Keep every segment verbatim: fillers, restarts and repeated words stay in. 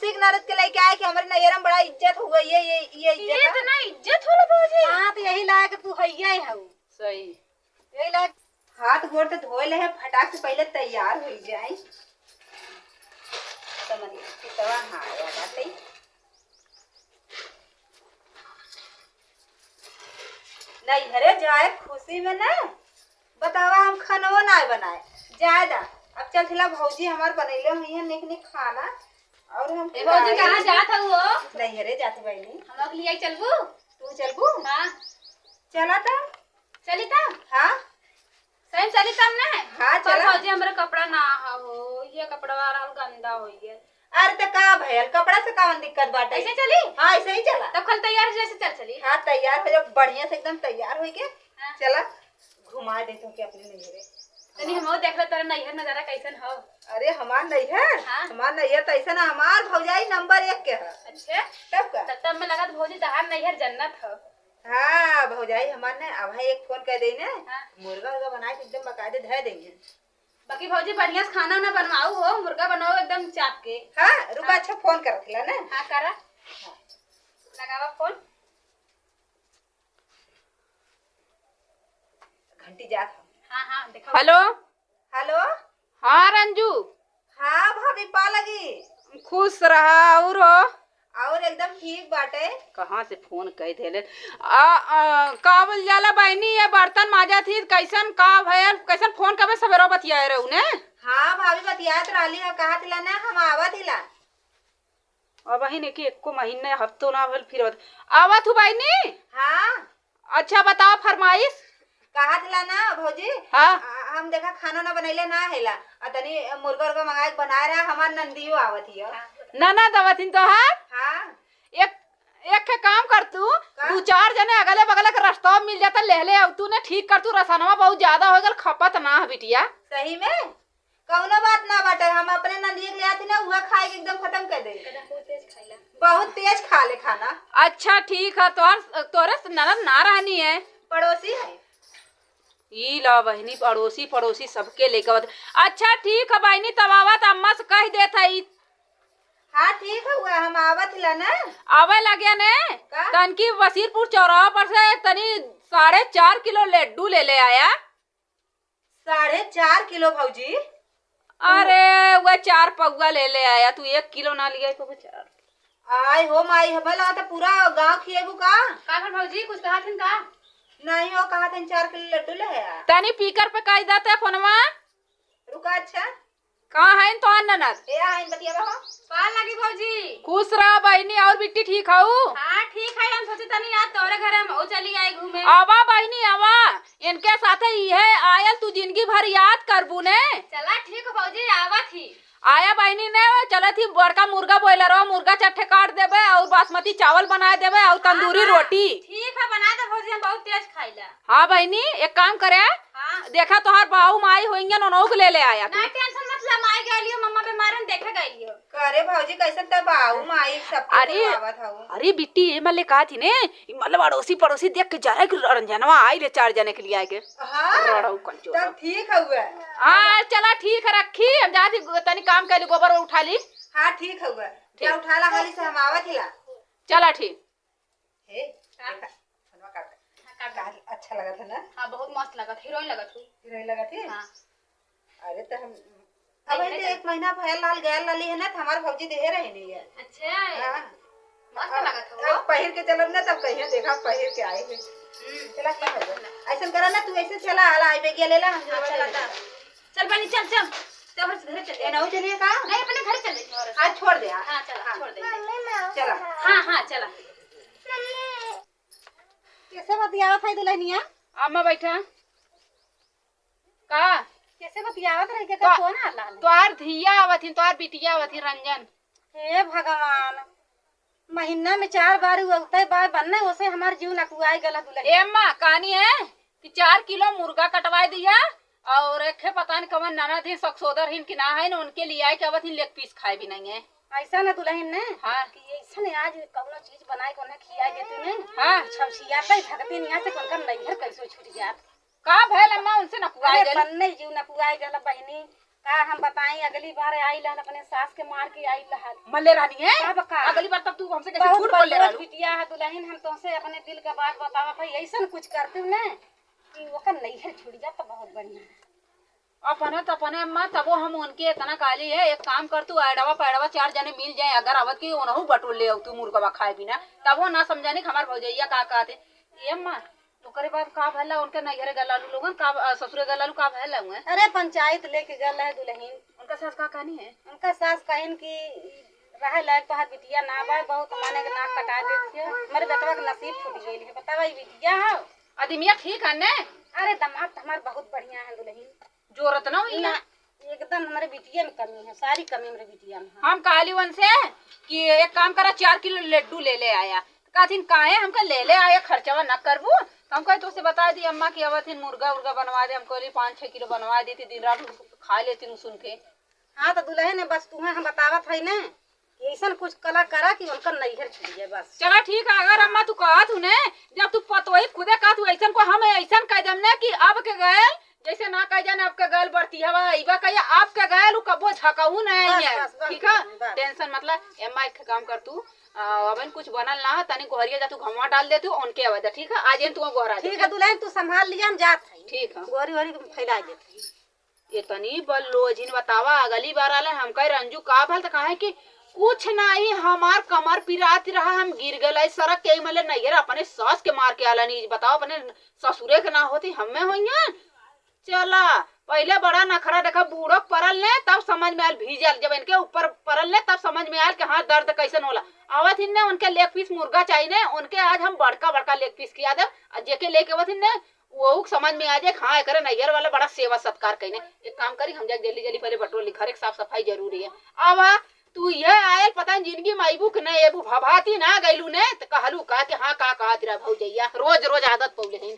ठीक ननद के लेके आए कि हमरे नैहर में बड़ा इज्जत हुआ, ये, ये, ये इज्जत ये है। इतना इज्जत होला भौजी? हाँ, तो यही लायक तू हइये हऊ। सही। यही लायक। हाथ गोड़ तो धोए ले है, फटाक से पहले तैयार हो जाए। समझ, पितवा हाँ आया बाटे। नैहरे जाए खुशी में ना, बतावा हम खानवो ना बनाए। जाए दा, अब चल थिला भौजी हमार बनैले हुई है निक निक खाना। और हम ए भौजी, कहाँ जात हऊ हो? नैहरे जात बहिनी। हम लोग लिए चलबू? तू चलबू? हाँ। चला ता। चली ता? हाँ। सही में चली तब ना? हाँ, पर चला। भौजी, हमरे कपड़ा ना हो, ये कपड़ा रहल गंदा हो गया। अरे, तो का भयल, कपड़ा से कौन दिक्कत बाटे? ऐसे चली? हाँ, ऐसे ही चला। तब कल तैयार हो, जैसे चल चली। हाँ, तैयार हो जाओ, बढ़िया से एकदम तैयार होइके। हाँ। चला, घुमा दे तुमके अपने नैहरे। तनी हमहू देख ले, तोरा नैहर नजारा कैसन हो? अरे, हमार नैहर? हाँ। हमार नैहर तो ऐसा ना, हमार भौजाई नंबर एक के है। अच्छा? तब का? तब, तब में लगा तो भौजी, तहार नैहर जन्नत हो। हाँ, भौजाई हमार ने, अब है एक फोन कर दे ने, हाँ। मुर्गा उर्गा बनाए के एकदम बकायदे धर देंगे। बाकी भौजी बढ़िया से खाना ना बनवाऊ हो, मुर्गा बनाओ एकदम चाप के। हाँ, रुका, हाँ। अच्छा फोन करत ला ना। हाँ, करा। हाँ। लगावा फोन। घंटी जात है। हाँ, हाँ, देखो। हेलो। हेलो। हाँ रंजू। हाँ भाभी, पा लगी। खुश रहा। और हो? और एकदम ठीक बाटे। कहाँ से फोन कई देले? आ, आ, का बोल जाला बहिनी, ये बर्तन माजा थी, कैसन का भयल, कैसन फोन कबे सवेरो बतियाए रहू ने? हाँ भाभी, बतियात रहली है, कहा थिला ना हम आवत हिला। अब बहिन, एके एको महीना, हफ्तो ना भइल, फिर आवत, आवत हूँ बहिनी। हाँ। अच्छा, बताओ फरमाइश। कहा थिला ना भौजी, हाँ। आ, हम देखा खाना ना बनैले ना हैला, आ तनी मुर्गा उर्गा मंगाए के बनाए रहा, हमार नंदियो आवत हियो। ननद आवत हिन तोहार? हाँ। एक, एक ठे काम कर तू, का? दू चार जने अगले बगले के रस्ता मिल जाता, लेहले आऊ तू ने, ठीक कर तू, रसनवा बहुत ज्यादा हो गल, खपत ना है बिटिया। सही में? कौनो बात ना बाटे, हम अपने नंदिया के ले आती ना, उहे खाए के एकदम खत्म कर दे। एकदम बहुत तेज खाइला। बहुत तेज खा ले खाना। अच्छा ठीक है, तोहर, तोरे से ननद ना रहनी है। पड़ोसी है। ई ला बहिनी, पड़ोसी, पड़ोसी सबके लेके आवत। अच्छा ठीक है बहिनी, तब आवत अम्मा से कह देत है ई। हाँ ठीक है, हुआ हम आवत ला ना। आवे लगे ने, का? तनकी वसीरपुर चौराहा पर से तनी साढ़े चार किलो लड्डू ले ले आया। साढ़े चार किलो भौजी? अरे, वह चार पौवा ले ले आया, तू एक किलो ना लिया, तो वह चार। आय हो माई, हमें लगा था पूरा गांव खिएबू का? का भल भौजी, कुछ कहा थिन का? नहीं हो, कहा थिन चार किलो लड्डू ले आया। तनी पीकर पे कह देते फोनवा। रुका, अच्छा। कहाँ है तोहार ननद? ए, आइन बतियावा हो। पार लगी भौजी। खुश रह बहिनी, और बिट्टी ठीक हऊ? हाँ, ठीक है, हम सोचे तनी आज तोरे घरे हम ओ चली आए घूमे। आवा बहिनी, आवा, इनके साथे इहे आयल तू जिंदगी भर याद करबू ने। चला ठीक भौजी, आवत ही। आया बहिनी ने, चलत ही बड़का मुर्गा boiler हो, मुर्गा चट्ठे काट देबे और बासमती चावल बनाए देबे और तंदूरी हाँ, हाँ। रोटी। ठीक है, बना दे भौजी, हम बहुत तेज खाइला। हाँ बहिनी, एक काम करे, हाँ। देखा तोहार बाऊ माई होइंगे, ननौ के ले ले आया तू। ना tension मत ला, माई गइलियो, मम्मा बीमार हन, देखे गइलियो। का रे भौजी, कैसन त बाऊ माई सबके अरे, बुलावत हऊ? अरे बिट्टी, ये मल्ले कहा थी ने, ई मतलब अड़ोसी पड़ोसी देख के जरा कि रंजनवा आई ले चार जने के लिए आए के। हाँ, रड़ऊ कंचो। तब ठीक हउए। हाँ, चला ठीक है, रखी, हम जाती तनी काम कर ली, गोबर उठा ली। हाँ, ठीक हउए। ठीक। जा उठा ला, हाली से हम आवत हिला। चला ठीक। हे, का? देखा, फोनवा काट दे। हाँ, काट दे। का अच्छा लगत है ना? हाँ, बहुत मस्त लगत, हीरोइन लगत हूँ। हीरोइन लगत है? हाँ। अरे, तो हम, अब हीरोइन ऐसे लगत। एक महीना भयल लाल गयल लाली है ना, तो हमार भौजी देहे रहे नहीं है। अच्छा। हाँ। मस्त अब, लगत हो। अब पहिर के चलब ना, तब कहियो देखा, पहिर के आए हैं। हम्म, चला, का हो गया? ऐसन करा ना, तू ऐसे चला, आला, आई बेगिया ले ला, हम हाँ, जोड़वा चला ले ता। लेंगे। चल बनी, चल, चल। ते घर से घरे चल ए, जाए। नहु चलिए का? नहीं, अपने घरे चल जाइए और आज छोड़ दे, हाँ। हाँ, चला, हाँ। छोड़ दे। चला। हाँ, हाँ, चला। कैसे बतियावत है दुल्हनिया? अम्मा बैठा। का? कैसे बतियावत रही के तो, का फोन आ लाल? तोहार धिया आवत ही, तोहार बिटिया आवत ही, रंजन। हे भगवान, महीना में चार बार उ अउते बार बनने, ओसे हमार जीव नकुआई गला दुल्हन। ए अम्मा, कहानी है कि चार किलो मुर्गा कटवाए दिया और एक है पता नहीं कवन ननद ही, सखसोदर हिन कि ना है, उनके लिए आए के आवत ही leg piece खाए भी नहीं है। ऐसा ना दुल्हन ने हाँ। कि ऐसा ने आज कौनो चीज बनाए के उन्हें खिया देती ने। हाँ। छमछिया पे भगती यहाँ से उनका नैहर कैसे छूट जात। का भयल अम्मा, उनसे नकुआए अरे गल? पन्ने जीव नकुआए गल बहिनी। का हम बताई, अगली बार आई लहन, अपने सास के मार के आई लहन। मल्ले रहनी है? तब का? अगली बार तब तू हमसे कैसे बहुत झूठ बोल ले बदमाश रहलू? बिटिया है दुलहिन, हम तोहसे अपने दिल का बात बतावत है, ऐसन कुछ करतू न कि ओकर नैहर छूट जात तो बहुत बढ़िया है। अपने तो अपने अम्मा, तबो हम उनके इतना काली है, एक काम कर तू, आइडवा पैडवा चार जने मिल जाए, अगर आवत की ओनहू बटोर ले आऊ तू मुर्गवा खाए बिना, तबो ना समझानी कि हमार भौजैया का कहते। ए अम्मा, ओकरे बाद का भला उनके नैहरे गलालू लोगन, का, अ, ससुरे गलालू का भला हुए? अरे पंचायत लेके गल है दुलहिन। उनका सास का कहनी है? उनका सास कहिन कि रहे लायक तोहार बिटिया ना बा, बहुत माने के नाक कटा देत है, हमारे बेटवा के नसीब फूट गइल है। बतावा, ई बिटिया है? अदिमिया ठीक है ने? अरे दामाद तो हमार बहुत बढ़िया है दुलहिन। जोरत ना हुई ना, है। एकदम हमरे बिटिया में कमी है, सारी कमी हमरे बिटिया में है। हम कहली उनसे कि एक काम करा, चार किलो लड्डू ले ले आया। कहथिन, "काहे हमका ले ले आया, खर्चवा ना करबू?" तो हम कहे, "तोसे बता दी अम्मा कि अवत हिन मुर्गा उर्गा बनवा दे।" हम कहली, "पाँच छः किलो बनवा देती, दिन रात खा लेती सुन के।" हाँ, तो दुलहिन है, बस तुम्हें हम बतावत है ना कि ऐसन कुछ कला करा कि उनका नैहर छूट जाए बस। चला ठीक है, अगर अम्मा तू कहत हूँ ने, जब तू पतोही खुदे कहत हूँ, ऐसन को हम ऐसन कह देम ने कि अब के गयल जैसे ना कह जाने अब के गयल बढ़ती हवा, इबा कहिया अब के गयल उ कबो झकहू नहीं बस, है। बस, बस, ठीक है, बस। Tension मत ला। ए अम्मा, एक काम कर तू, आ, अबन कुछ बनल ना है, तनी गोहरिया जा तू घमवा डाल दे तू, उनके आवाज, ठीक है, आज इन तू गोहरा दे। ठीक है दुलहिन, तू संभाल लिया, हम जात है। ठीक है। गोहरी वोहरी फैला देत है। इतनी बल्लोजिन बतावा, अगली बार आले हम कहे, "रंजू का भल?" त कहे कि, "कुछ नाही, हमार कमर पिरात रहा, हम गिर गए सड़क के, मले नैहर अपने सास के मार के आला नहीं।" बतावा, अपने ससुरे के ना होती, हमें होइहन। चला, पहिले बड़ा नखरा देखा, बूढ़ो परल ने, तब समझ में आयल, भीजल, जब इनके ऊपर परल ने, तब समझ में आयल कि हाँ, दर्द कैसन होला। आवत हिन ने, उनके leg piece मुर्गा चाहिए ने, उनके आज हम बड़का बड़का leg piece खिया देब, आ जेके लेके आवत हिन ने, वहू के समझ में आ जाए, हाँ, एकरे नैहर वाला बड़ा सेवा सत्कार कइने। एक काम करी, हम जाके जल्दी जल्दी पहिले बटोर ली, घर एक साफ सफाई जरूरी है। आवा, तू ये आयल, पता नहीं जिंदगी में अइबू कि नहीं अइबू, भभाती ना गइलू ने, त कहलू का कि हाँ, का कहत रहा भौजैया, रोज रोज आदत पौले हैं।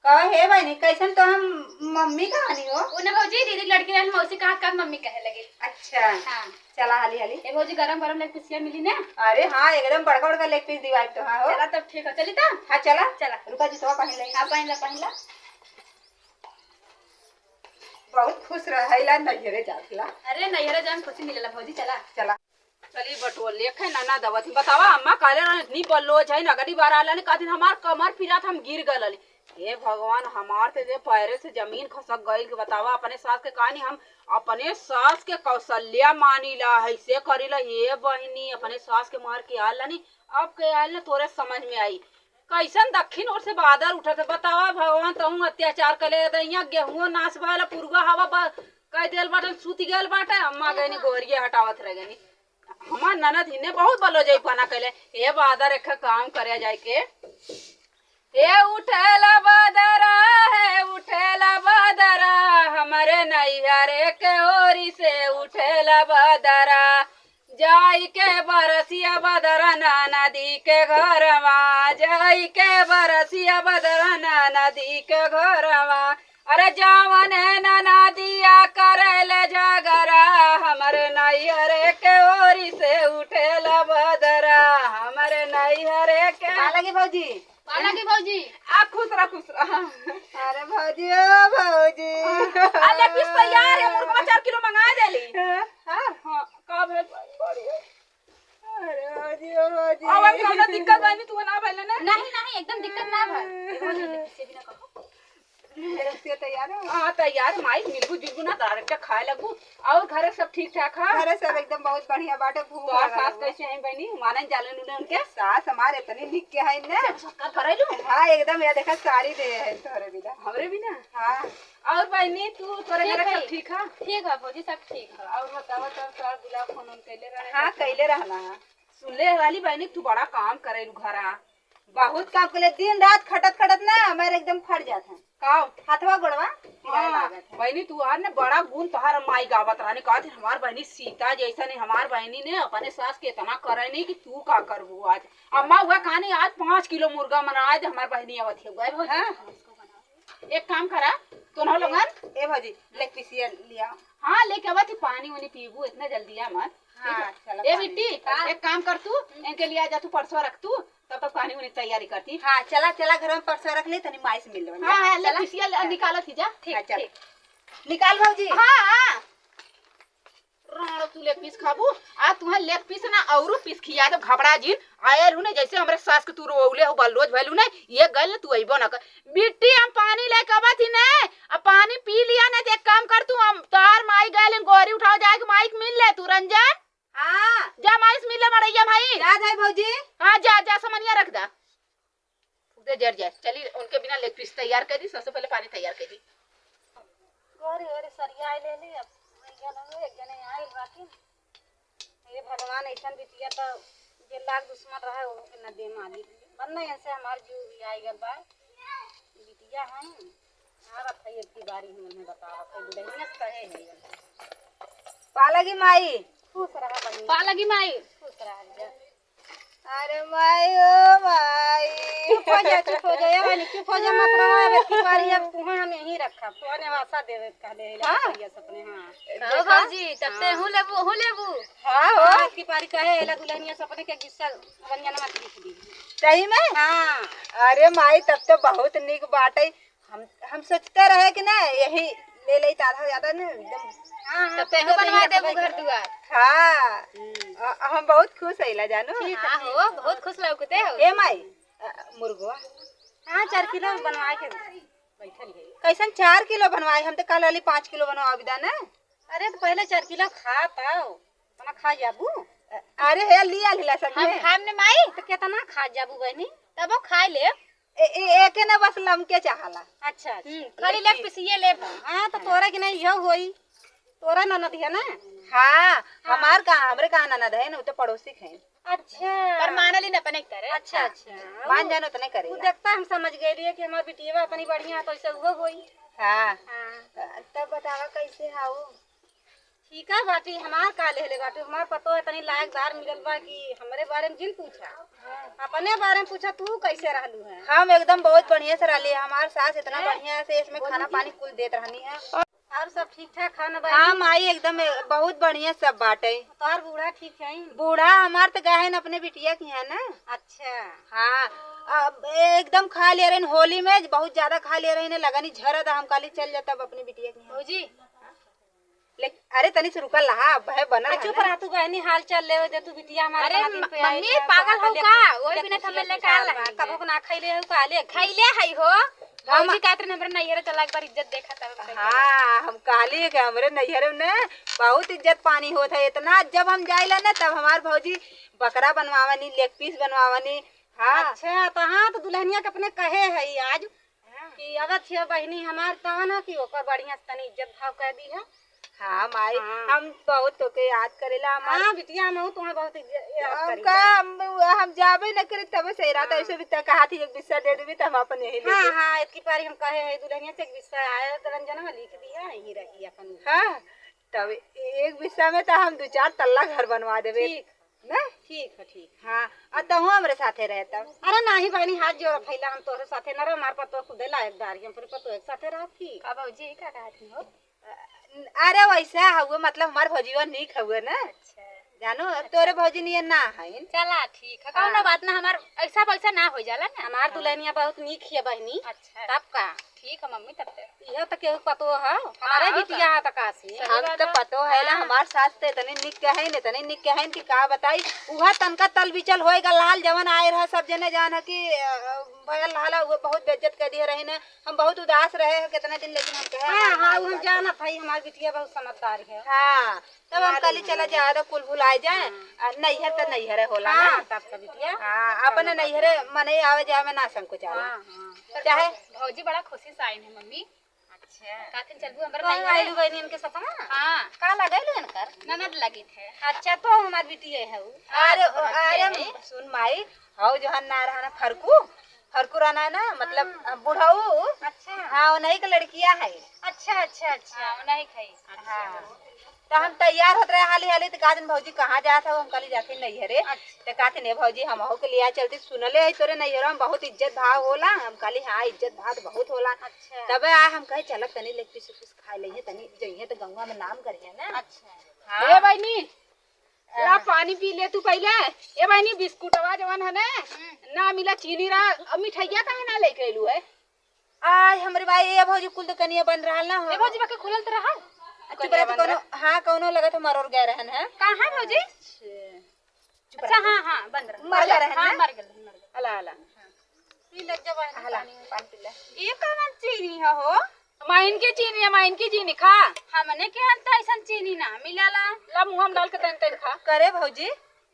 कहो हे बहिनी, कैसन तो हम मम्मी कहानी हो? उ ना भौजी, दीदी लड़की रहन, मौसी कहा, कहा मम्मी कहे लगे। अच्छा। हाँ। चला हाली हाली। ए भौजी, गरम गरम leg piece मिली ना? अरे हाँ, एकदम बड़का बड़का leg piece दिवाई तो हाँ हो। चला तब ठीक है, चली तब? हाँ चला। चला। रुका जी, तो पहन ले। हाँ, पहन ला, पहन ला। बहुत खुश रहैला नैहरे जातला। अरे नैहरे जान खुशी मिलेला भौजी, चला। चला। चली बटुआ, लेखे ना ना दवत ही। बतावा अम्मा, काले रहन इतनी बल्लोज है, अगली बार आला ने कहथिन हमार कमर पिरात, हम गिर गलली। हे भगवान, हमार ते जे पैरे से जमीन खसक गइल के बतावा, अपने सास के कहानी हम अपने सास के कौशल्या मानीला, ऐसे करीला, हे बहिनी, अपने सास के मार के आल नी, अब के आल ना तोरे समझ में आई। कैसन दक्षिण ओर से बादल उठत है, बतावा भगवान, तहूँ अत्याचार कर ले, यहाँ गेहूं नाश भला, पुरुआ हवा बा-, कह देल बाटन, सूत गल बाटे, अम्मा गइनी गोहरिया हटावत रह गइनी। हमार ननद हिने बहुत बलो जाई पना कैले, हे बादर एक काम करे जाए के। हे उठेला बादरा, हे उठेला बादरा, हमरे नैहरे के ओरी से उठेला बादरा। जाई के बरसिया बदरा ना नदी के घरवा, जाई के बरसिया बदरा ना नदी के घरवा। अरे जवन है ना नदिया करैले झगरा, हमरे नैहरे के ओरी से उठेला बदरा, हमरे नैहरे के। पाला की भौजी। पाला की भौजी। आ, खुश रह, खुश रह। अरे भौजी, ओ भौजी। आ, leg piece तैयार है, मुर्गा चार किलो मंगा देली। हाँ, हाँ, का भेल, बढ़िया। अरे भौजी, ओ भौजी। अब कौनो दिक्कत बनी, तू ना भइल ना? नहीं, नहीं, एकदम दिक्कत ना भइल। ए भौजी, leg piece भी ना कहो। leg piece तैयार है? हाँ, तैयार है, माई, मिलबू जुलबू ना, direct खाए लगबू। और घरे सब ठीक ठाक है? घरे सब एकदम बहुत बढ़िया बाटे, भूख तोहार लागल सास बा। कैसे हैं बहनी? मानन जालन उन्हें उनके? सास हमारे इतनी निक के है ने। अच्छा, सत्कार करैलू? हाँ, एकदम, ये देखा साड़ी दे है तोहरे बिना। हमरे बिना? हाँ। और बहनी, तू, तोरे ठीक घरे है। सब ठीक है? ठीक है भौजी, सब ठीक है। और बतावा, तब तोहार दुल्हा फोन उन कैले रहे? हाँ, कैले रहना है। सुनले रहली बहनी, तू बड़ा काम करैलू घरा। बहुत काम के लिए दिन रात खटत खटत ना हमारे एकदम फट जात है। का? हथवा गोड़वा पिराए हाँ, लागत है। बहनी तू आर ने बड़ा गुण तोहार माई गावत रहने, कहत हमार बहनी सीता जैसा नहीं, हमार बहनी ने अपने सास के इतना करे नहीं कि तू का करबू आज। अम्मा हुआ कहानी आज पाँच किलो मुर्गा मना आज हमार बहनी आवत है हुआ। हाँ। एक काम करा, दोनों लोगन। ए भौजी, leg piece लिया। हाँ, लेके आवत ही, पानी उनी पीबू, इतना जल्दी आ मत। हाँ, ठीक है? चलो, ए पानी। बिट्टी, हाँ। एक काम कर तू, इनके लिए आ जा तू, परसों रख तू, तब तक पानी उनी तैयारी करती। हाँ, चला, चला, घर में परसों रख ले, तनी माई से मिल लेवन हाँ, जा। हाँ, ले चला। पिसिया ले, हाँ। निकालत ही जा। ठीक, हाँ, चल। ठीक। निकाल भौजी। हाँ, हाँ। राणो, तू लेग पीस खाबू? आ तुहे लेग पीस ना, औरू पीस खिया देब, घबरा जिन। आयल हूँ ना, जैसे हमरे सास के तू रोवले हो, बलरोज भइलू ना, ये गल ना, तू अइबो ना कर। बिट्टी, हम पानी लेके आवत ही ना, अब पानी पी लिया ना, तो एक काम कर तू, हम तोहार माई गइल, गोरी उठाओ, जाके माई के मिल ले तू, रंजन। हाँ। जा माई से मिल ले, मड़ैया भाई। जा जाए भौजी। हाँ, जा, जा, समनिया रख दा। फुकदे जर जाए। चली, उनके बिना लेग पीस तैयार कर दी, सबसे पहले पानी तैयार कर दी। गोरी, गोरी सरिया ले ली, अब एक जने, एक जने आइल बाकी। हे भगवान, ऐसन बिटिया तो जे लाख दुश्मन रहे, वो के न दे मालिक। बन्ना ऐसे हमार जीव भी आई गल बा। बिटिया है, आवत है एक की बारी हम उन्हें बतावत है, दुल्हनिया से कहे है। पालगी माई। खुश रहा बहिनी। पालगी माई। खुश रहा जा। अरे माई, ओ माई। चुप हो जा, चुप हो जा, ए बहिनी, चुप हो जा, मत रो। अब की बारी अब तुहें हम यहीं रखब, तुहें नेवासा देवे कहले है, हाँ। भैया सपने, हाँ। हाँ देखा? भौजी, तब ते हाँ। हूँ लेबू, हूँ लेबू। हाँ हो। हाँ, अब की बारी कहे है, दुल्हनिया सपने के गुस्सा रंजनवा के लिख दी। सही में? हाँ। अरे माई, तब तो बहुत निक बाटे। हम, हम सोचते रहे कि ना यही ले लेई त आधा ज्यादा ना एकदम। हाँ, हाँ, तब तो तू यहू तो बनवा यही देबू रखबे घर कर। दुआर। हाँ। हम्म। अ, हम बहुत खुश हईला जानू। ठीक है, हाँ ठीक हो, है। बहुत खुश लौकते हो। ए माई, अ, मुर्गवा। हाँ, चार किलो बनवा के बैठल है। कैसन चार किलो बनवाए? हम तो कहले रहली पाँच किलो बनवा बिदा ना। अरे तो पहले चार किलो खा तब, तना खा जाबू। अ, अरे हे लिया लिला सब हम में। खाएम ने माई। तो कितना खा जाबू बहनी? तबो खाए ले। ए, ए, एके ना बस लमके चाहला। अच्छा, अच्छा। हम्म, खाली लेग पीसिए लेब। हाँ, तो तोरा के नहीं इहो होई। तोरा ननद है ना? हाँ, हाँ। हमार कहाँ, हमरे कहाँ ननद है ना, वो तो पड़ोसी के हैं। अच्छा। पर मानली न अपने करे। अच्छा, हाँ। अच्छा। मान जानो तो नहीं तू करेला। देखता हम समझ गए लिए कि हमार बिटिया अपनी बढ़िया है, तो ऐसे वो होई। हाँ। हाँ। तब बतावा कैसे हाउ? ठीक है बाटी, हमार का लेहले बाटी, हमार पतो है तनी लायकदार मिलल बा कि हमरे बारे में जिन पूछा, हाँ। अपने बारे में पूछा, तू कैसे रहलू है? हम एकदम बहुत बढ़िया से रहली, हमार सास इतना हैं? बढ़िया से इसमें बोली खाना जी। पानी कुल देत रहनी है। और सब ठीक ठाक है ना बहनी? हाँ माई, एकदम बहुत बढ़िया सब बाटे। तोहर बूढ़ा ठीक है? बूढ़ा हमार तो गए हैं अपने बिटिया की है ना। अच्छा। हाँ, अब एकदम खा ले रहे हैं होली में, बहुत ज्यादा खा ले रहे हैं, लगनी झरत, हम काली चल जाता अब अपने बिटिया की है। भौजी, लेकिन अरे तनी से रुकल रहा, अब है बनल आ, है चुप ना। रह तू बहनी, हाल चाल लेवे दे तू बिटिया हमारे अरे इतना दिन म-, पे आई मम्मी, है, पागल तोहरा हो तलिए का? खुशी वही बिना हमें खुशियार लेके आल बा। है। कबो ना खइले हो का, ले खा। खइले है हो। हम भौजी कहत रहे हमरे नैहरे चला, एक बार इज्जत देखा तब हम कहे हाँ, हम कहली है कि हमरे नैहरे में ना बहुत इज्जत पानी होत है। इतना जब हम जाइला ना तब हमार भौजी बकरा बनवावनी, लेग पीस बनवावनी। हाँ। अच्छा, तो हाँ, तो दुल्हनिया के अपने कहे है आज हाँ। कि अगर छिया बहिनी हमार तहन कि ओकर बढ़िया से तनी इज्जत भाव कर दी है। हाँ माई, हाँ। हम बहुत तोके याद करेला हमार। हाँ बिटिया, हम तुम्हें बहुत इज्जत, याद हम करीला। का, हम, हम जाबे न करे तब से रात हाँ। ऐसे भी त कहा थी एक बिस्सा दे देबी त हम अपन यही हाँ, लेबे। हाँ, इतकी पारी हम कहे है दुल्हनिया से एक बिस्सा आया तो रंजन में लिख दिया, यही रही अपन। हाँ, तब एक बिस्सा में तो हम दो चार तल्ला घर बनवा देबे। ठीक। ना? ठीक है, ठीक। हाँ, आ तहूँ हमरे साथे रहे तब। अरे नाही बहनी, हाथ जोड़ फैला, हम तोहरे साथे न रह, हमार पतोह खुदे लायकदार है, हम अपने पतोह के साथे रहब की। का भौजी, का कहत ही हो? अरे वैसा हउए, मतलब हमार भौजिया नीक हउए ना। अच्छा। जानो, अच्छा। तोरे भौजी नियन ना है। चला ठीक है, कौनो हाँ। बात ना, हमार ऐसा वैसा ना हो जाला ना। हमार हाँ। दुल्हनिया बहुत नीक है बहनी। अच्छा। तब का? ठीक है मम्मी, तब ते। इहे तो केहू पतो है, हमारे हाँ, बिटिया है तो का से। सही हम बात तो है। पतो है ना, हाँ। हमार सास तो इतनी निक है न, इतनी निक है न कि का बताई। उहा तनका तल बिचल होए गा लाल जवन आए रहा, सब जने जान है कि, अ, भयल लाल है, वो बहुत बेइज्जत कर दिए रही ने। हम बहुत उदास रहे हैं कितना दिन, लेकिन हम कहे हाँ, हमार हाँ, माई वो हम बात। जानत है, हमार बिटिया बहुत समझदार है। हाँ, तब हम हमारे कहली, यहाँ चला है। जाए तो कुल भुलाए जाए। हाँ। आ, नैहर तो नैहरे होला ना। हाँ, तब का बिटिया। हाँ, अपने नैहरे मने आवे जाए में ना संकोचाला। हाँ, हाँ। चाहे भौजी बड़ा खुशी से आइन है मम्मी। अच्छा। काथिन चलबू हमरे तो नैहरे? आइलू बहनी इनके साथ में? हाँ। का लगैलू इनकर? ननद लगित है। अच्छा, तो हमार बिटिया है उ। हाँ, अरे, तो हमार अरे, बिटिया है। सुन माई, हौ जहन ना रहा ना फरकू, फरकू रहना है ना, मतलब, हाँ। बुढ़ऊ। अच्छा। हाँ, उन्हीं के लड़किया है। अच्छा, अच्छा, अच्छा। हाँ, उन्हीं के है। अच्छा। हाँ। तो हम तैयार होत रहे हाली हाली, तो कहतिन, "भौजी, कहाँ जात हो?" हम कहली, "जाती नैहरे।" अच्छा। तो कहतिन, "ए भौजी, हमहू के लिया चलती, सुनले है तोरे नैहरे में बहुत इज्जत भाव होला।" हम कहली, "हाँ, इज्जत भाव तो बहुत होला।" अच्छा। तबे आ हम कहे, "चलत तनी लेग पीस उग पीस खाए लेइहे, तनी जइहे तो गौवा में नाम करिहे ना।" अच्छा। हाँ। ए बहिनी, ला हाँ। पानी पी ले तू पहिले। ए बहिनी, बिस्कुटवा जवन है ना, हम्म। ना मिला चीनी रहा, अब मिठाइया काहे ना लेके अइलू है? आय हमरे भाई, ए भौजी, कुल दुकनिया बंद रहल ना हो। ए भौजी, बाकी खुलल त रहल। चुप रह, तू कौनो, हाँ, कौनो लगत है मरोर गए रहन है। कहाँ भौजी? अच्छा। चुप अच्छा, रह। हाँ, हाँ, बंद रह। मर गए रहन हाँ, है? मर गए, मर गए। अला, अला। पी ले, जब आए अला, पानी। पानी पी ले। ये कौन चीनी है हो? माइन के चीनी है, माइन की चीनी खा। हमने के यहाँ तो ऐसन चीनी ना मिलाला। ला, मुँह में डाल के तन तन खा। करे भौजी,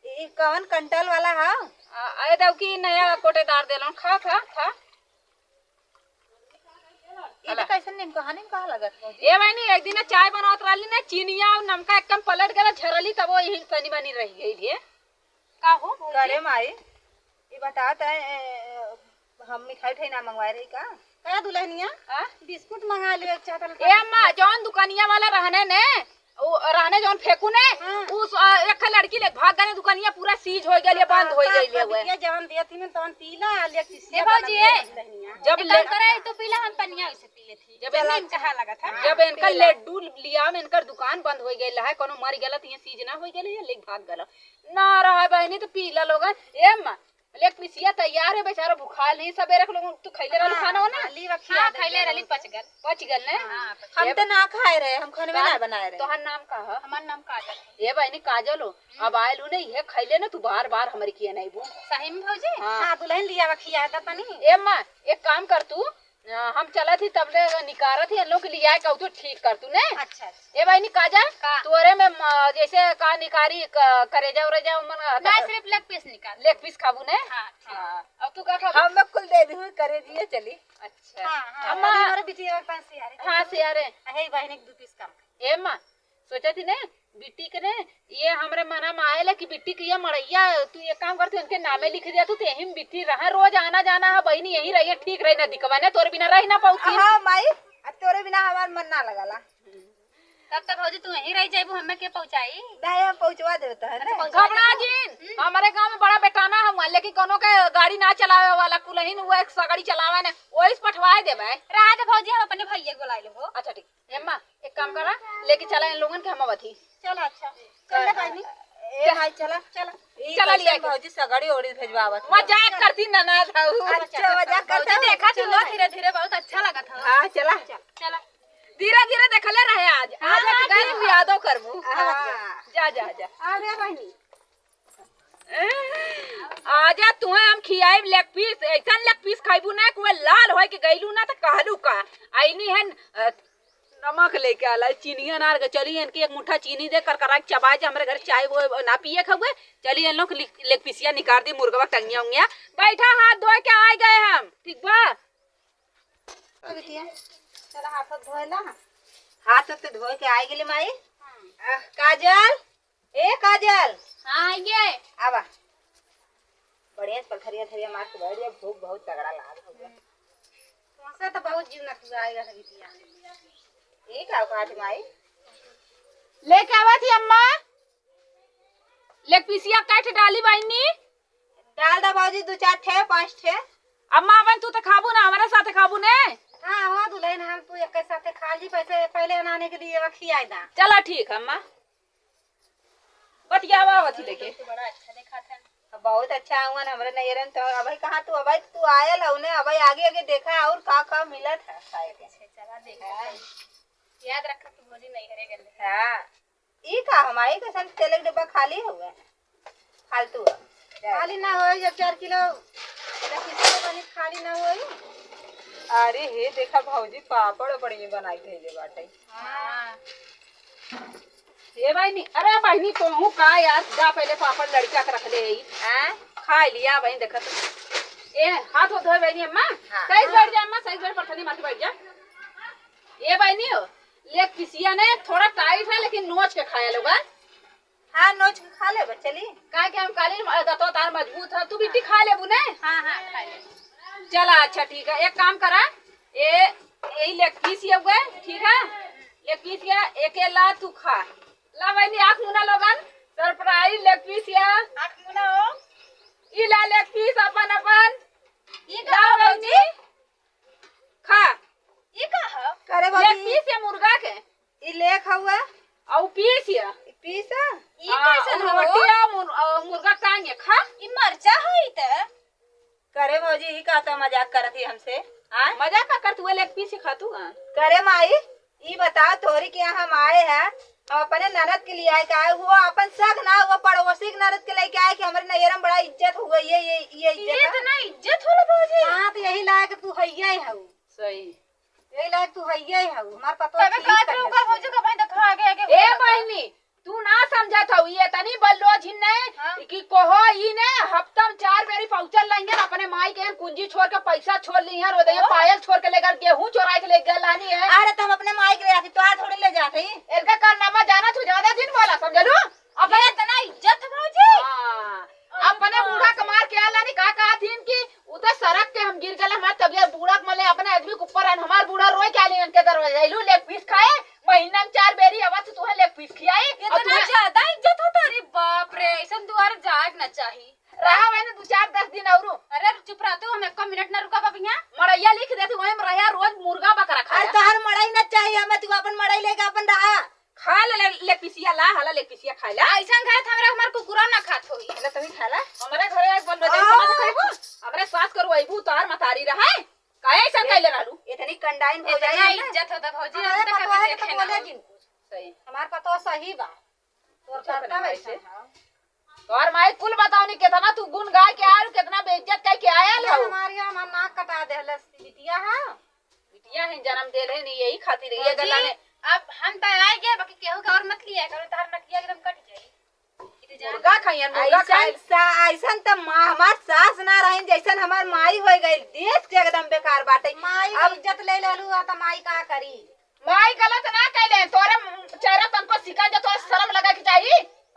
ई कौन कंटल वाला है? आ, आए दव की नया कोटेदार देलन। खा, खा, खा। ई तो अला। कैसन निमकहा, निमकहा लगत भौजी? ए बहिनी, एक दिन चाय बनावत रहली ना, चीनिया और नमका एकदम पलट गला, झरली, तब वो यही तनी मनी रह गई है। का हो भौजी? करे माई, ई बता त, ए, हम मिठाई उठाई ना मंगवाए रही का? का दुल्हनिया? आ? बिस्कुट मंगा लियो, एक चादर ए अम्मा, जौन दुकानिया वाला रहने ने, उ रहने जौन फेंकू ने, हाँ। उ स-, एक लड़की ले भाग गने दुकानिया, पूरा सीज हो गइल, बंद हो गइल है। बिटिया जवन दिया थी तवन पीला, ले किसी ए भौजी, ए, दुल्हनिया। जब एक ले काम करे, तू पीला, हम पनिया उसे पी लेथी। जब चला, इनका कहा लगा था। जब इनका पीला। लड्डू लिया में इनकर दुकान बंद हो गइल है, कोनो मर गला त ये सीज ना हो गइल है, ले भाग गला। ना रहा बहनी, तो पीला लोगन। ए अम्मा, लेग पीसिया तैयार है, बेचारा भुखाइल नहीं, सबेरे के लोग तू खैले रहलू हाँ, खाना हो ना? खाली बा, खिया हाँ, दे खैले दिया रहली, बहुत। पच गल। पच गल ने? हाँ, पच हम गल। तो ना खाए रहे, हम खाने में का-, ना बनाए रहे। तोहार नाम का है? हमार नाम काजल है। ए बहनी काजल हो, हम्म। अब आयल हो नहीं, ये खैले ना तू बार बार हमारे किया नहीं बू। सही में भौजी? हाँ। हाँ, दुल्हन लिया बा, खिया दा तनी। ए अम्मा, एक काम कर तू, अ, हम चलत ही तबले निकारत ही, इन लोग के लिया के तू ठीक कर तू ने। अच्छा, अच्छा। ए बहनी काजल, का? तोरे में म-, जैसे का निकारी क-, करेजा उरेजा मन ना, सिर्फ लेग पीस निकाल। लेग पीस खाबू ने? हाँ, ठीक। हाँ। अब तू का खाबू? हम लोग कुल दे दूँ, करेजिए चली। अच्छा। हाँ, हाँ, अम्मा। अभी हमारे बिटिया के पास सियारे हाँ, दे दो। सियारे। हे बहनी के दो पीस कम। ए माँ, सोचा थी ने, बिट्टी के ने, ये हमरे मना में आएला कि बिट्टी के ये मड़ैया, तू एक काम करती, उनके नामे लिख दिया तू, तो यही में बिट्टी रहा, रोज आना जाना है, बहनी यही रहिए, ठीक रही ना दिखवा ने, तोरे बिना रह ना पाउती। हाँ माई, अब तोरे बिना हमार मन ना लगाला। तब तो भौजी तू यहीं रह जाइबू, हमें के पहुँचाई? नहीं, हम पहुँचवा देबे तो है ना। अच्छा, पहुँचवा घबरा देबू। जिन, हम्म। हमारे गाँव में बड़ा बेटाना है वहाँ, लेकिन कोनो के गाड़ी ना चलावे वाला, कुलहीन हुआ एक सगड़ी चलावे ने, वही से पठवाए देबे। रहा दे भौजी, हम अपने भैया को ला लेबो। अच्छा ठीक। ए माँ, एक काम करा, लेके चला इन लोगन के हम अवथी। चला, अच्छा। चल ले बहिनी। ए भाई, चला। चला। ई चला लिया कैसन के। भौजी सगड़ी ओड़ी भेजवावत मजाक करती ननद हऊ। अच्छा, मजाक करता भौजी हूँ। देखा तू चला लोग भाई। धीरे धीरे बहुत अच्छा लगत हऊ। हाँ, चला। चला। धीरे धीरे देखले रहे आज। हाँ, आज हाँ, गए हाँ। तू यादो करबू। हाँ। जा, जा, जा। अरे बहिनी। आजा तुहे हम खियाइब लेग पीस, ऐसन लेग पीस खइबू ना कि वह लाल होए के गइलू ना त कहलू का। आईनी है न, अ, नमक लेके आला, चीनिया ना रखे। चली इनके एक मुट्ठा चीनी दे, करकरा के चबाए जे, हमरे घर चाय वो ना पिए के हुए। चली इन लोग ले-, लेग पीसिया निकाल दी, मुर्गवा टंगिया उंगिया। बैठा, हाथ धोए के आए गए हम, ठीक बा? बिटिया, चला हाथ धोए ला। हाथ तो धोए के आए गेली माई। हाँ। आ, काजल, ए काजल। हाँ, आइए। आवा। बढ़िया से पथरिया थरिया मार के बैठ जा, भूख बहुत तगड़ा लाग हो गया। तुमसे तो बहुत जीव न तुराई रह बिटिया। ई का कहत माई? लेके आवा थी अम्मा। लेग पीसिया काट डाली बाइनी। डाल दा बाबूजी, दो चार ठे, पाँच ठे। अम्मा, अपन तू तो खाबू ना, हमारे साथ खाबू ने। हाँ, हाँ, दुल्हन, हम तू एक साथे खा ली, पैसे पहले बनाने के लिए रखी आए दा। चला ठीक है अम्मा, बतियावा होती लेके। तो बड़ा अच्छा देखा था। बहुत अच्छा हुआ ना हमरे नैयरन तो। अबे कहाँ तू, अबे तू आयल हो ने, अबे आगे आगे देखा और का का मिला था खाए के। अच्छा, चला देखा। हाँ। याद रखा तू भौजी नैहरे गले। हाँ। ई का हमारी के संग तेल के डिब्बा खाली हुए? फालतू है। खाली ना होई, जब चार किलो, जब किसी को बनी खाली ना होई। अरे हे, देखा भौजी, पापड़ ओपड़ ये बनाई धइले बाटे। हाँ। ए बहिनी, अरे बहिनी, तोहू का यार, जा पहले पापड़ लड़का के रख ले आई। हाँ? खा लिया बहिनी, देखा तो। ए, हाथ धोए बहिनी अम्मा, हाँ। सही से बैठ जा अम्मा, सही से बैठ, पथनी माथे बैठ जा। ए बहिनी हो, लेग पीसिया ने थोड़ा टाइट है, लेकिन नोच के खाया लोगा। हाँ, नोच के खा लेबे, चली। काहे कि हम काली म-, दतवा तार मजबूत है, तू बिट्टी खा लेबू ने? हाँ, हाँ, खा ले। चला, अच्छा, ठीक है, एक काम करा, ए, यही लेग पीस ये हुए, ठीक है? लेग पीस ये, एके ला तू खा। ला बहिनी, आँख मुना लोगन, सरप्राइज लेग पीस ये। आँख मुना हो। ई ला लेग पीस अपन, अपन। ई ला का बहिनी, खा। ई का ह? करे लेग भौजी। पीस ये मुर्गा के। ई लेग हउआ। अउ पीस ये। ई पीस ह? ई हाँ, कैसन अउ हो? रोटी अउ मुर-, अउ मुर्गा टांग ये खा। ई मरचा होई त? करे भौजी, ई का त मजाक करत ही हमसे? आय? मजाक का करत हुए, लेग पीस ही खा तू, हाँ। करे माई, ई बताओ, तोहरी के यहाँ हम आए हैं, हम अपने ननद के लिए आए, काहे हुआ अपन सग ना, वो पड़ोसी के ननद के लेके आए कि हमरे नैहरा में बड़ा इज्जत हुआ, ये, ये, ये इज्जत ये है। इतना इज्जत होला भौजी? हाँ, तो यही लायक तू हइये हऊ। सही। यही लायक तू हइये हऊ, हमार पतोह तबे ठीक कहत कर रहू, ओकर लेती। भौजी का भाई देखा आगे, आगे ए होता। बहिनी, तू ना समझत हऊ, ये तनी बल्लो झिन ने हाँ। कि कोहो ई ने हफ्ता में चार बेरी पहुँचल रही है, अपने माई के कुंजी छोड़ के पैसा छोड़ ली है, रोदे ओह। पायल छोड़ के लेकर गेहूं चोराए के ले गल रहनी है। अरे तो हम अपने माई के ले आती, तोहार थोड़ी ले जात हई। इनका कारनामा जाना तू ज्यादा दिन बोला, समझलू? अब ये इतना इज्जत भौजी। हाँ। अपने बूढ़ा के मार के आला नहीं, का कहा थीन कि उ तो सड़क के हम गिर गए, हमार तबियत बूढ़ा के मले अपने आदमी के ऊपर है, हमार बूढ़ा रोए के आली इनके दरवाजा, "इलू लेग पीस खाए, महीना में चार बेरी आवा तो तुहे लेग पीस खियाई।" और इतना तुहे ज्यादा इज्जत होता, अरे बाप रे, ऐसन दुआर जाए के ना चाही। रहा वही ना दो चार दस दिन औरू। अरे चुप रह तू, हम एको मिनट ना रुका बबिया। मड़ैया लिख देती, वही में रहा, रोज मुर्गा बकरा खाया। अरे तोहर मड़ई ना चाही हमें, तू अपन मड़ई लेके अपन रहा। खा ले, ले, लेग पीसिया ला, हाला लेग पीसिया खा ला। ऐसन खाए त हमरा, हमार कुकुरो ना खात होई। ले तनी खा ला। हमरे घरे एक बन रहे, आ। समझ खइबू? हमरे सास करू अइबू, तोहार मतारी रहे। काहे ऐसन ए-, कैले रहलू? इतनी कंडाइन हो इतना जाए ना। इज्जत होता भौजी, हमारे हम तो कभी पतोह के देखे तो ना बोले हो। जिन कुछ। सही। हमार पतोह सही बा। तोर चुप करता ना वैसे। ऐसा है। तोहर माई कुल बताओ नी, कितना तू गुण गाय के आयल, कितना बेइज्जत कइ के आयल ये हो। हमार, ये हमार नाक कटा देहलस, बिटिया है। बिटिया है, जन्म देले नहीं, यही खातिर ये भौजी, गला ने। अब हम त आए गए, बाकी केहू के और मत लिया करो, तोहर नकिया एकदम कट जाई। ई तो जान मुर्गा खाइयन, मुर्गा ऐसन खाइल। सा-, ऐसन त माँ, हमार सास ना रहिन, जैसन हमार माई हो गई, देश के एकदम बेकार बाटे। माई अब इज्जत ले लेलू, आ त माई का करी? माई गलत ना कैले, तोरे चेहरा तनको सिका जो तोरे शर्म लगे के चाही,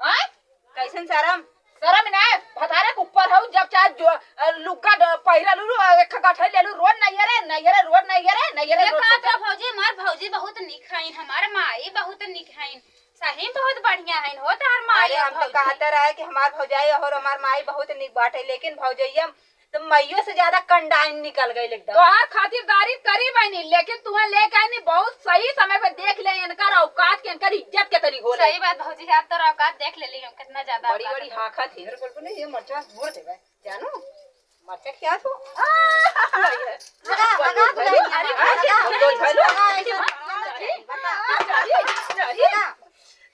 हैं? कैसन शर्म? शर्म ना, भतारे के ऊपर हऊ, जब चाहे जो, अ, लुग्गा ड-, पहिरा लू, अ, एक गठरी ले लू, रोज नैहरे, नैहरे, रोज नैहरे, नैहरे, ये रोज कहा नैहरे। तो भौजी, हमार भौजी बहुत निक हईन, हमार माई बहुत निक हईन, सही में बहुत बढ़िया हईन हो, तोहार माई अरे, और हम तो भौजी। कहते रहे कि हमार भौजाई और हमार माई बहुत निक बाटे, लेकिन भौजैया तो माइयो से ज्यादा कंडाइन निकल गई एकदम। तोहार खातिरदारी करी बहनी, लेकिन तुहे लेके आईनी बहुत सही समय पे देख ले, इनकर औकात के, इनकर इज्जत के तनी होले। सही बात भौजी, आप तो औकात देख लेली हम कितना ज्यादा बड़ी औकात बड़ी है। हाँखत है। मेरे बोल नहीं, ये मरचा मोड़ देबे, जानू? मरचा खिया तू? भगा, भगा, अरे, भगा, अरे, भगा, भगा, भगा, भगा, भगा, भगा, भगा, भगा, भगा।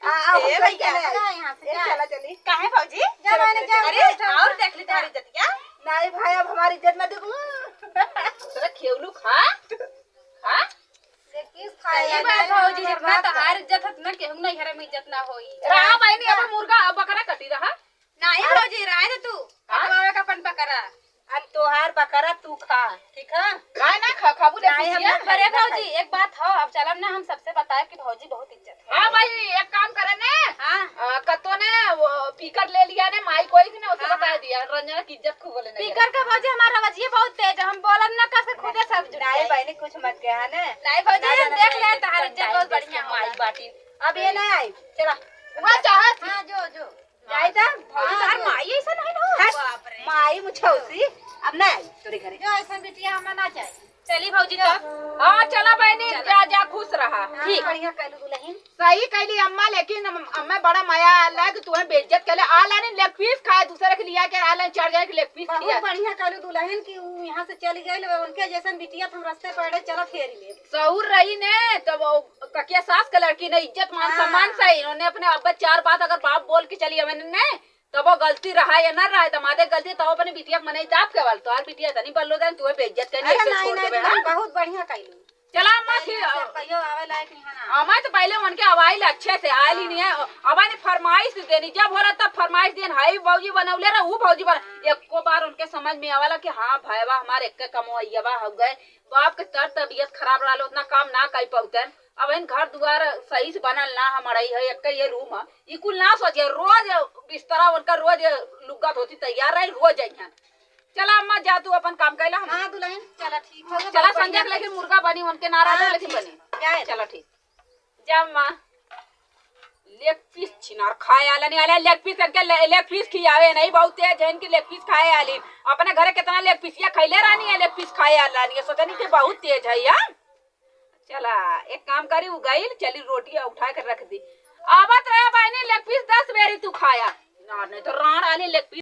आ, आ, ए हम भैया, चले आई। चला यहाँ से, ए, जा। चला चली। काहे भौजी? जा चला, माने, चला, जा, चला। अरे, जा, जा। और देख ली तुम्हारी इज्जतिया। नहीं भाई, अब हमारी इज्जत मत देखो। दूसरा खेवलू खा, खा। लेकिन सही खाया बात जाए, भौजी, जितना बर्बाद कर। तोहार इज्जत है, उतना केहू नहीं हरम इज्जत ना होई। रहा बहनी, अब हाँ। मुर्गा, अब बकरा कटी रहा। नहीं अरे। भौजी, रहे दे तू। हाँ? कटवावे का अपन बकरा। अब तोहार बकरा तू खा, ठीक है? काहे ना खा, खाबू ले नहीं, हम पीसिया? नहीं अरे खाई, ना भौजी, खाई। एक बात हो, अब चलब ना हम सबसे बताए कि भौजी बहुत इज्जत है। हाँ भाई, एक काम करे ने। हाँ। आ, कतो ने वो पीकर ले लिया ने, माई कोई के ने, उसे हाँ, बता हाँ। दिया, रंजना की इज्जत खूब बोले ने। पीकर का भौजी हमारा रवजिया बहुत तेज है, हम बोलब ना कस के खुदे सब जुट नहीं जाए। बहनी, कुछ मत कहा ने। नहीं भौजी, ना हम जाना देख चाहिए ले, कि तोहार इज्जत कंटाइन बहुत देश के बढ़िया माई होला। बाटी। अब ये नहीं आई, चला। वहाँ चाहत हाँ, जो, जो। जाई त? भौजी, हाँ, तोहार जो। माई ऐसा नहीं ना हो। हट, बाप रे। माई मुछौसी, अब ना आई तोरे घरे। जो ऐसा बिटिया हमरा ना चाही। चली भौजी तब। हाँ, चला बहनी, चला। जा, जा, खुश रहा। हाँ, ठीक। बढ़िया कैलू दुल्हन। सही कैली अम्मा, लेकिन अम-, अम्मा बड़ा माया आला कि तुहे बेइज्जत कैले। आला नहीं लेग पीस खाए, दूसरे के लिया के आला चार जने के लेग पीस बहुत खिया। बढ़िया कैलू दुल्हन कि उ यहाँ से चली गई, उनके जैसन बिटिया तो हम रास्ते पर अड़े चलत हेरी ले। सहूर रही ने, तब वो ककिया सास के लड़की ने इज्जत मान हाँ। सम्मान से इन्होंने अपने अब चार बात अगर बाप बोल के चली अवन ने, तब वो गलती रहा या ना रहा, दमादे गलती, तब अपने बिटिया के मने दाब के वाल, तोहार बिटिया तनी बल्लो देन, तुहे बेइज्जत करनी, अरे ऐसे नहीं, छोड़ नहीं, देबे, दुल्हन हाँ? बहुत बढ़िया कैलू। चला अम्मा, नहीं, फिर, नहीं, से कहियो आवे लायक नहीं है ना। अम्मा तो पहले उनके अवाइल अच्छे से आइल ही नहीं है, अब ने फरमाइश देनी, जब होला तब फरमाइश देन, हाई भौजी बनौले रहा, ऊ भौजी बना, एको बार उनके समझ में आवाला कि हाँ भाईवा हमार एक कमवैया बा, हो गए, बाप के तर तबियत खराब रहल, उतना काम ना कर पौतन। अब इन घर दुआर सही से बनल ना, हमारा ही है, एक ये रूम है, ई कुल ना सोचिए, रोज बिस्तरा उनका रोज लुग्गा धोती तैयार रही, रोज अइहन। चला अम्मा, जा तू अपन काम कैला, हम हाँ दुल्हन, चला ठीक हो गया, चला बहुत संजय बढ़िया के लेकिन कैला। मुर्गा बनी, उनके नारा हाँ, लेकिन ठीक। बनी। जाए। चला ठीक। जा अम्मा। लेग पीस छिनार खाए आला नहीं आला, लेग पीस इनके ले-, लेग पीस खियावे नहीं, बहुत तेज है इनकी लेग पीस खाए आली। अपने घरे कितना लेग पीसिया खैले रहनी है, लेग पीस खाए आला नहीं है, सोचनी कि बहुत तेज है यार। चला, एक काम करी, उ गइल, चली रोटी उठा के रख दी। आवत रहे बहनी, लेग पीस दस बेरी तू खाया। ना, नहीं तो राण आली लेग पीस।